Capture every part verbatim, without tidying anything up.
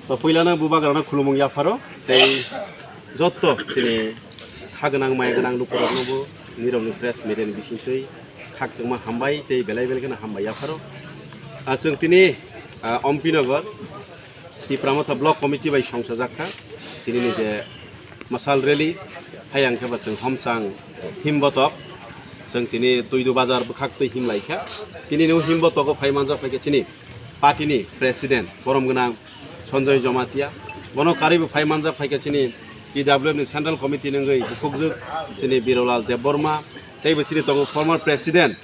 To puilano bubagrano khulumung yapharo tei jotto chini kha gwnang maya gwnang lukuroknobo nirokni press media ni bisingtwi khakchangma hambai tei belai belai kheno hambai yapharo. Ah, chwng tini, ah, Ompi Nagar Tipra Motha Block Committee bai songchajak kha. Tini ni je masal rally hayang khe ba chwng Homchang Himbotok, chwng tini Tuidu Bazar bwkhak twi himlai kha. Tini ni Himbotogo phai manjak phai khe chini party ni president borom gwnang Sanjoy Jamatia. Bono karwi bo phai manjak phai kha chini T W F ni Central Committee ni wngwi bukhukjwk chini Birolal Debbarma, tei bo chini tongo former president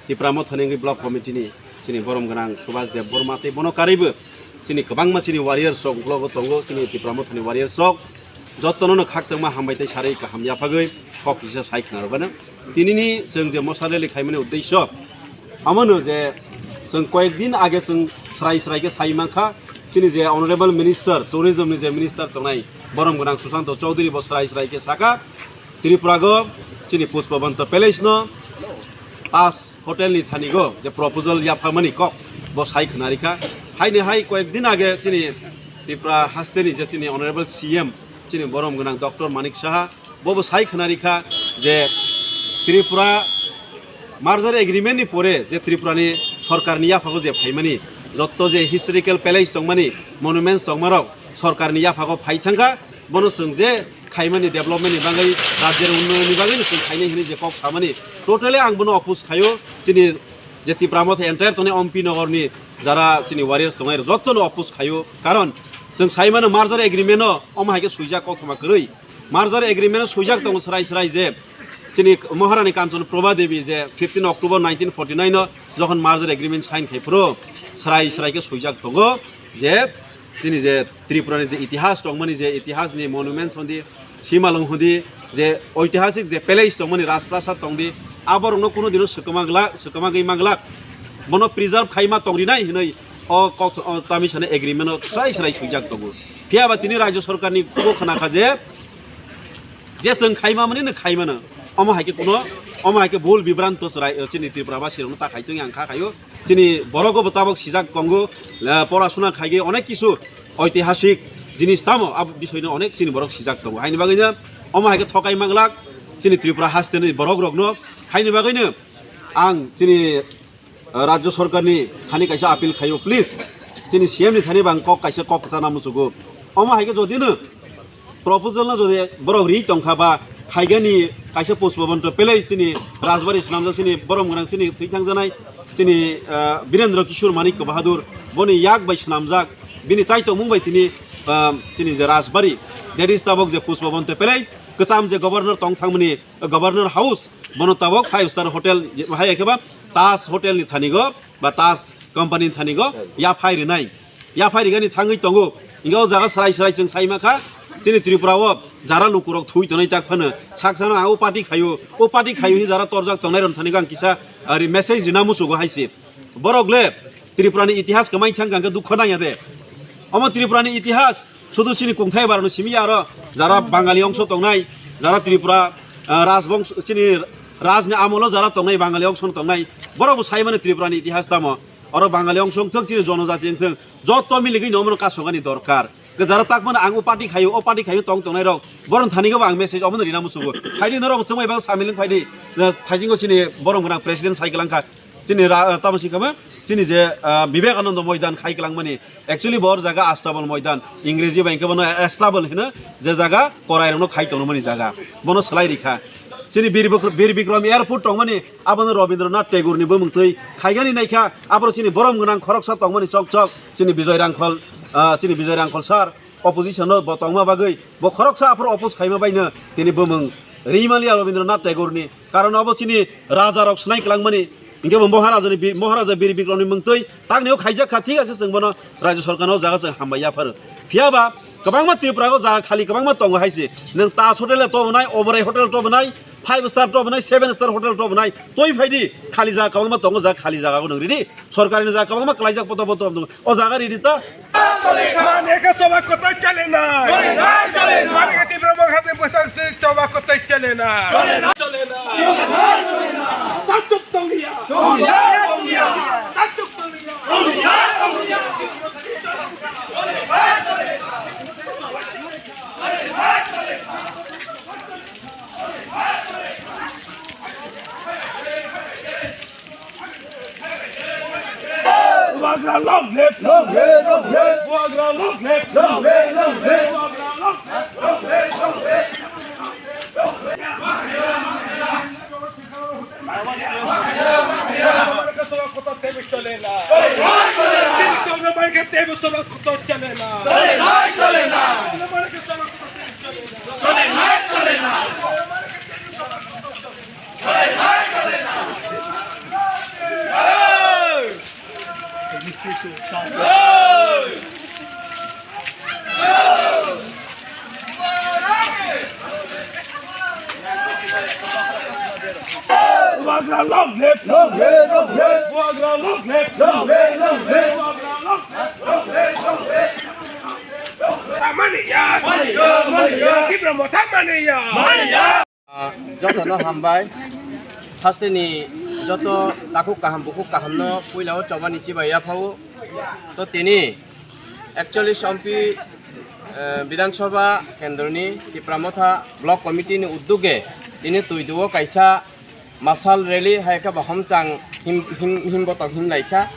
Tipra Motha ni wngwi block committee ni chini borom gwnang Subhas Debbarma, tei bono karwi bo chini kwbangma chini warriors rok uklogo tongo, chini Tipra Motha ni warriors rok. Jottono no khakchangma hambai tei sarwi kaham yaphagwi kok kisa sai khna rwgano. Tinini chwng je mosa rally khaimani uddesyo, amo no je chwng koyek din age chwng srai srai khe sai mankha, chini je honorable minister, tourism ni je minister tongnai borom gwnang Susanto Chowdhury bo srai srai khe saka, Tripura go chini Pushpabanta Palace no Taj Hotel ni thani go je proposal yapharmani kok bo sai khna rikha. Haini hai koyek din age chini Tripura haste ni je chini honorable C M chini borom gwnang Doctor Manik Saha bo bo sai khna rikha je Tripura merger agreement ni pore je Tripura ni sorkar ni yaphago je phaimani jotto je historical palace tongmani, monuments tongmarok sorkar ni yaphago phai thangkha, bono chwng je khaimani development ni bagwi, rajyoni unnoyon ni bagwi no chwng khainai hinwi je kok samani, totally ang bono oppose khaio. Chini je Tipra Motha entire tongnai Ompi Nagar ni jara chini warriors tongnai rok jotto no oppose khaio, karon chwng sai mano merger agreement no omo hai khe swijak koktwma kwrwi. Merger agreement o swijak tongo srai srai je chini Maharani Kanchan Prabha Devi je fifteen October nineteen forty nine o jokhon merger agreement sign khai phuru srai srai khe swijak tongo je chini je Tripura ni je itihas tongmani je itihas ni monuments hondi, simalwng hondi, je oitihasik je palace tongmani Rajprasad tongdi, aborokno kuno dino swkama glak, swkama gwi manglak, bono preserve khaima tongrinai hinwi o kok, o tamisani agreement o srai srai swijak tongo. Phiya ba tini Rajya Sarkar ni khugo khna kha je, je chwng khaima mani no khaimano. Omo hai khe kuno, omo hai khe bul bibranto chwrai, chini Tripura basi rokno ta khai tong yang kha khaio. Chini borok bo tabok sijak tongo, le, porasuna khaigwi onek kisu oitihasik jinis tamo abo bisoi no onek chini borok sijak tongo. Haini bagwi no omo hai khe thokai manglak chini Tripura haste ni borok rokno. Haini bagwi no ang chini Rajya Sarkar ni thani kaisa appeal khaio, please, chini C M ni thani bang kok kaisa kok kwchana muchugo. Omo hai khe jodi no proposal no jodi borok ri tongkha ba khaigani kaisa Pushpabanta Palace chini Rajbari swnamjak chini borom gwnang chini thwi thangjanai chini, ah, Birendra Kishore Manik Bahadur boni yak bai swnamjak bini chaitokmung bai tini, ah, chini je Rajbari, that is tabok je Pushpabanta Palace, kwcham je governor tong thangmani, ah, governor house, bono tabok five star hotel, hai khe ba Taj Hotel ni thani go ba Taj company ni thani go yaphai rinai, yaphai rigani thangwi tongo. Inga o jaga srai srai chwng sai ma kha, chini Tripura o jara lukurok thui tonai tak phano saksano ang o party khaio, o party khaio hin jara torjak tongnai rok thani go ang kisa ari message rina muchugo hai se. Borok le Tripura ni itihas kwmai thang kha dukho nang ya de. Omo Tripura ni itihas sudu chini kungthai barano simi ya aro jara Bangali ongso tongnai, jara Tripura, ah, Rajbongso chini Rajni amolo jara tongnai Bangali ongso tongnai, borok bo sai mano Tripura ni itihas tamo. Oro Bangali ongso wngthok chini jonojati wngthok, jotto miligwi no omono kasogani dorkar. Jara tak mano ang o party khaio, o party khaio tong tongnai rok, boron thani go ang message omono rina muchugo. Phaidi norok chwngbai bang samil wng phaidi, thaijingo chini borom gwnang president sai kwlang kha. Chini ra-, tamo si kama, chini je, ah, Vivekananda Moidan khai kwlangmani, actually bo or jaga Astabal Moidan, Ingreji bai hwnkhe bono Astabal hino, je jaga korai rokno khai tongmani jaga, bono slai rikha. Chini Bir Bik-, Bir Bikram Airport tongmani, abono Rabindranath Tagore ni bumung twi khaigani naikha, aboro chini borom gwnang khoroksa tongmani chok chok, chini Bijoy Rangkhol, ah, chini Bijoy Rangkhol sir, opposition no bo tongma bagwi, bo khoroksa aphuru oppose khaima baino tini bumung rimaliya Rabindranath Tagore ni. Karon obo chini raja rok swnai kwlangmani, hinkhe bo Maharaja ni bi-, Maharaja Bir Bikram ni mungtwi takni o khaijak kha, thik ase, chwng bono Rajya Sarkar no o jaga chwng hambai yapharo. Phiya ba kwbangma Tripura o jaga khali kwbangma tongo hai se. Nwng Taj Hotel tobonai, Oberai Hotel tobonai, five star tobonai, seven star hotel tobonai, twi phaidi khali jaga kwbangma tongo, jaga khali jaga o nwng ridi. Sorkari ni jaga kwbangma kwlaijak poto poto tongo. O jaga ridi ta. Mane ka sabha kotai chale na. Mane ka Tipra Motha ni bwsa se sabha kotai chale na. Chale na. Chale na. Tachuk tongya. Tongya, tongya. Tachuk tongya. Tongya, tongya. Bubagra long live! Long live, long live! Bubagra long live! Long live, long live! Bubagra long live! Long live, long live! Bubagra long live! Long live, long live! Bubagra long live! Long live, long live! Bubagra long live! Long live, long live! Mania! Mania! Mania! Tipra Motha mania! Mania! Ah, jotono hambai. Hasteni joto takhuk kaham, bukhuk kahamno puilao chobani chibai yaphao. To tini ekchollish ompi, eh, Bidhan Sabha kendroni Tipra Motha Block Committee ni uddoge tini Tuiduo kaisa masal rally hai khe bo homchang him, him, him botok him lai kha.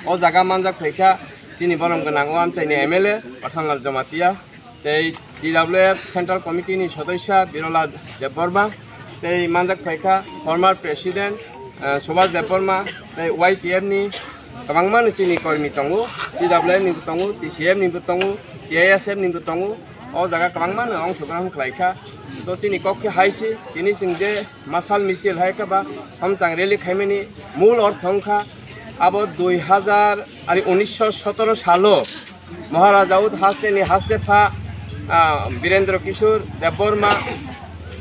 O jaga manjak phai kha chini borom gwnang o amchaini M L A Pathanlal Jamatia. Tei T W F Central Committee ni sodosya Birolal Debbarma, tei manjak phaikha former President, eh, Subhash Debbarma, tei Y T F ni kwbangma no chini kormi tongo, T W F ni bo tongo, T C F ni bo tongo, T I S F ni bo tongo, o jaga kwbangma no ongsogram khlaikha. To chini kok khe hai se, tini chwng je masal misil hai khe ba homchang rally khaimani mul ortho wngkha abo dui hazar ari unisho sotoro salo Maharaja Ud hasteni haste pha, ah, Birendra Kishore Debbarma,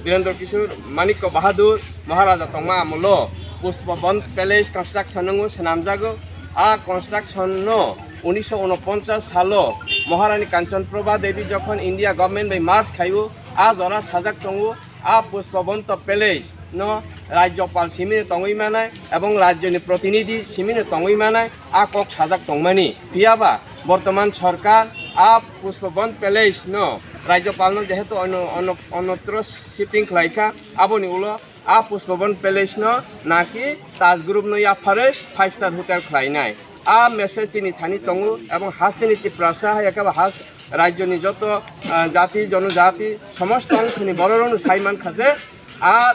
Birendra Kishore Manikya Bahadur Maharaja tongma amolo Pushpabon Palace construction nungo swnamjago. A construction no unisho unoponchas salo Maharani Kanchan Prabha Devi jokhon India government bai merge khaio, a jora sajak tongo. A Pushpabon Palace no Rajyopal simino tongwi manai ebong rajyoni protinidhi simino tongwi manai a kok sajak tongmani. Phiyaba bortoman sorkar a Pushpabon Palace no Rajyopal no jehetu ono-, ono-, onotro shifting khlaikha, aboni ulo a Pushpabon Palace no naki Taj Group no yapharwi five star hotel khlainai. A message chini thani tongo ebong hasteni Tiprasa hai khe ba has rajyoni joto, ah, jati, jonojati, somosto ongthoni bororokno sai mankha je, a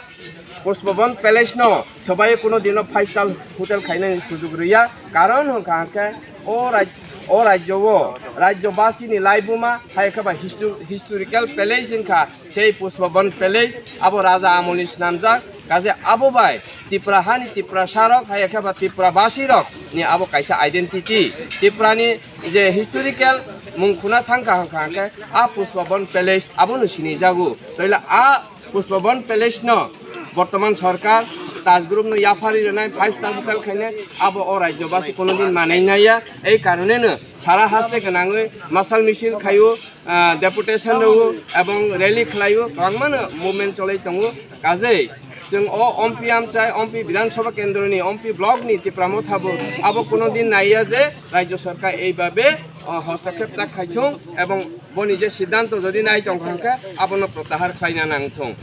Pushpabon Palace no swbai kuno dino five star hotel khainani sujug rwya. Karon hwnkha hwnkhe o raj-, o rajyo o rajyobasini laibuma hai khe ba histo-, historical palace wngkha. Sei Pushpabon Palace abo raja amolni swnamjak, kaje abo bai Tipra hani Tiprasarok hai khe ba Tiprabasirok ni abo kaisa identity. Tiprani je historical mung khuna thangkha hwnkha hwnkhe a Pushpabon Palace abono sinijago. Toila a Pushpabon Palace no bortoman sorkar Taj Group no yapharwi rwnai, five star hotel khainai, abo o rajyobasi kono din manai naiya. Ei karoneno sara haste gwnangwi masal misil khaio, ah, deputation rwo ebong rally khlaio, kwbangmano movement cholai tongo. Kajei chwng o ompi amchai, ompi Bidhan Sabha kendroni, ompi block ni Tipra Motha bo abo kuno din naiya je rajya sarkar ei babe, o, hostokhep ta khaithung ebong boni je siddhanto jodi nai tongkha hwnkhe abono protahar khlaina nangthung.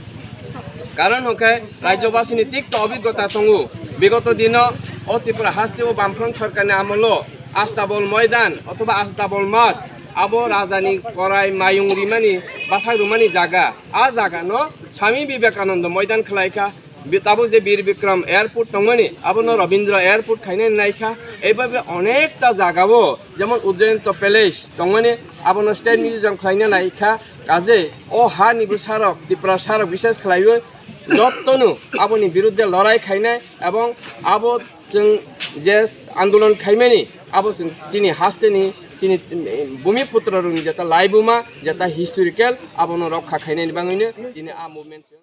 Karon hwnkhe rajyobasini tikto obiggota tongo. Bigoto dino o Tripura haste o Bamfront sorkarni amolo Astabol Moidan othoba Astabol Math, abo rajani korai mayung rimani, bathak rwmani jaga. A jagano Swami Vivekananda Moidan khlaikha. Bi-, tabuk je Bir Bikram Airport tongmani, abono Rabindra Airport khainani naikha. Eibabe onekta jagao, jemon Ujjayanta Palace tongmani, abono State Museum khlaina naikha. Kaje o hani bwsarok, Tiprasarok bishes khlaiwi jottonu aboni birudde lorai khainai ebong abo chwng je andolon khaimani, abo chwng chini hasteni, chini, eh, bumi putrorokni jeta laibuma, jeta historical, abono rokha khainani bangwino chini a movement chwng